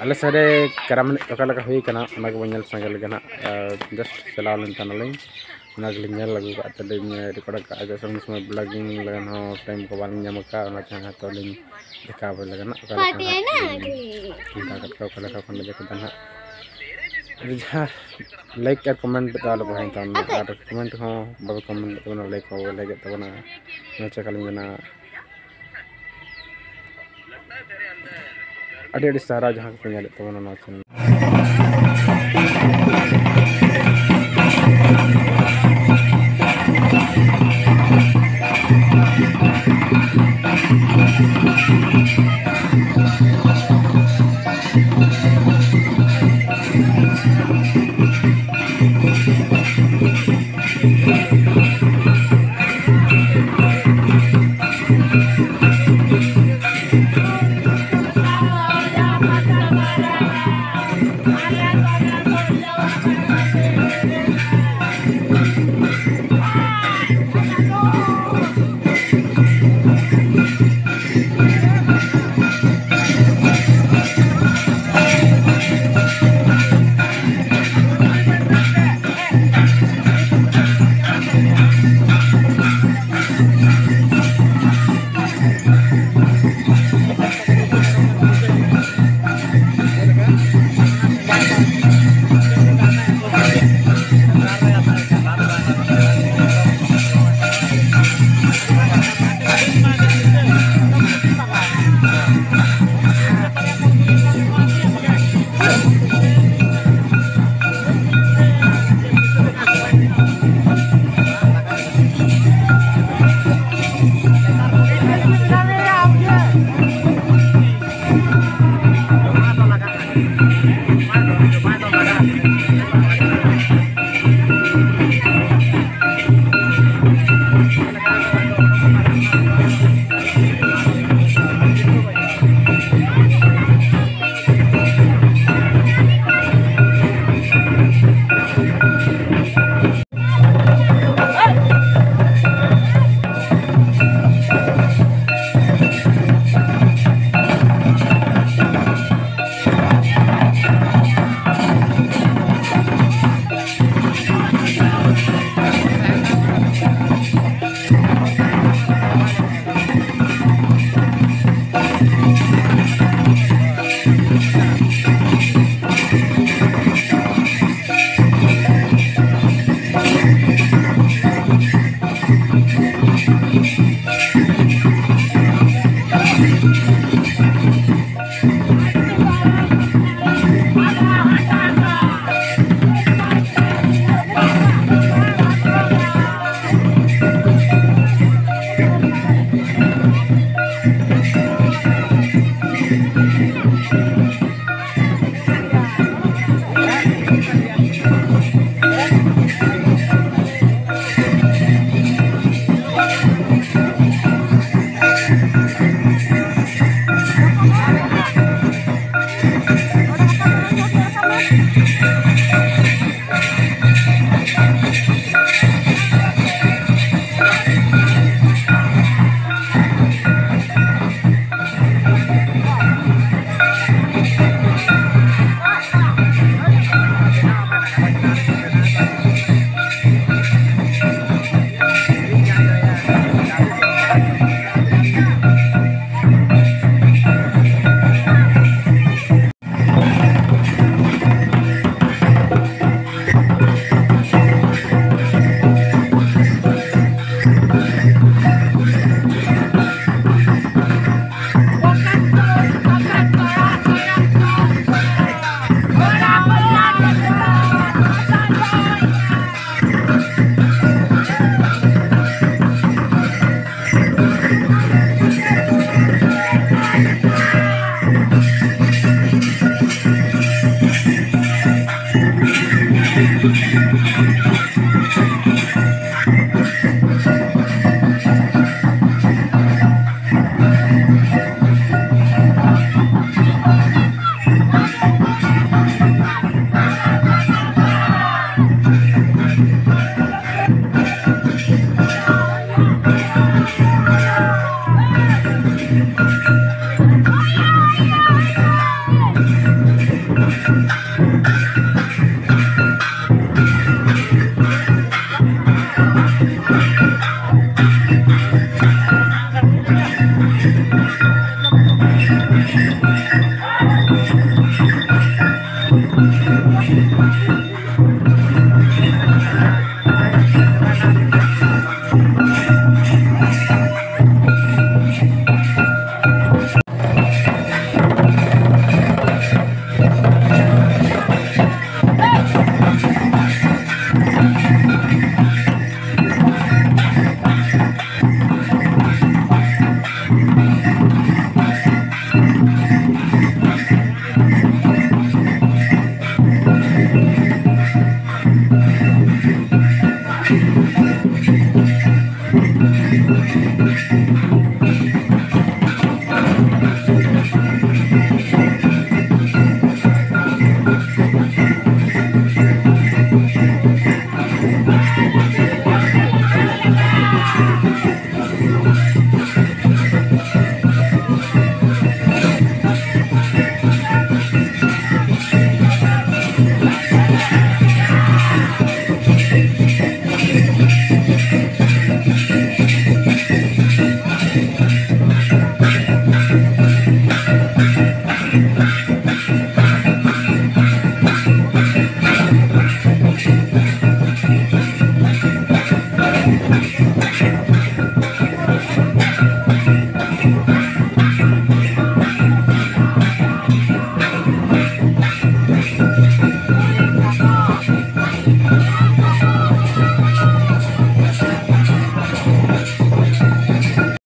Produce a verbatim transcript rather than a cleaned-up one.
ᱟᱞᱮ ᱥᱮᱫ ᱨᱮ ᱠᱟᱨᱟᱢ ᱮᱱᱮᱡ ᱚᱠᱟ ᱞᱮᱠᱟ ᱦᱩᱭ ᱠᱟᱱᱟ, ᱚᱱᱟ ᱜᱮᱵᱚᱱ ᱧᱮᱞ ᱥᱟᱸᱜᱮ ᱞᱮᱜᱮ ᱱᱟᱦᱟᱜ᱾ ᱟᱨ just ᱪᱟᱞᱟᱣ ᱞᱮᱱ ᱛᱟᱦᱮᱱᱟᱞᱤᱧ, ᱚᱱᱟ ᱜᱮᱞᱤᱧ ᱧᱮᱞ ᱟᱹᱜᱩ ᱠᱟᱜ ᱛᱮᱞᱤᱧ record ᱠᱟᱜᱼᱟ᱾ ᱡᱮ ᱥᱚᱢᱚᱭ ᱥᱚᱢᱚᱭ vlogging ᱞᱟᱹᱜᱤᱫ ᱦᱚᱸ time ᱠᱚ ᱵᱟᱞᱤᱧ ᱧᱟᱢ ᱟᱠᱟᱫ, ᱚᱱᱟᱛᱮ ᱦᱟᱸᱜ ᱱᱤᱛᱚᱜ ᱞᱤᱧ ᱫᱮᱠᱷᱟᱣ ᱟᱯᱮ ᱞᱮᱠᱟ ᱱᱟᱜ ᱚᱠᱟ ᱞᱮᱠᱟ ᱦᱟᱸᱜ ᱠᱷᱩᱱᱴᱟᱹᱣ ᱠᱟᱴᱠᱟ ᱚᱠᱟ ᱞᱮᱠᱟ ᱠᱷᱚᱱ ᱞᱮ ᱠᱮᱫᱟ ᱱᱟᱜ᱾ ᱟᱨ ᱡᱟᱦᱟᱸ like ᱟᱨ comment ᱫᱚ ᱟᱞᱚ ᱯᱮ ᱦᱤᱲᱤᱧ ᱛᱟᱵᱚᱱᱟ, ᱟᱨ comment ᱦᱚᱸ ᱵᱟᱯᱮ comment ᱮᱫ ᱛᱟᱵᱚᱱᱟ, like ᱦᱚᱸ ᱵᱟᱯᱮ like ᱮᱫ ᱛᱟᱵᱚᱱᱟ, ᱚᱱᱟ ᱪᱮᱠᱟ ᱞᱤᱧ ᱢᱮᱱᱟ᱾ ᱟᱹᱰᱤ ᱟᱹᱰᱤ ᱥᱟᱨᱦᱟᱣ ᱡᱟᱦᱟᱸ ᱠᱚᱯᱮ ᱧᱮᱞᱮᱫ ᱛᱟᱵᱚᱱᱟ ᱱᱚᱣᱟ channel᱾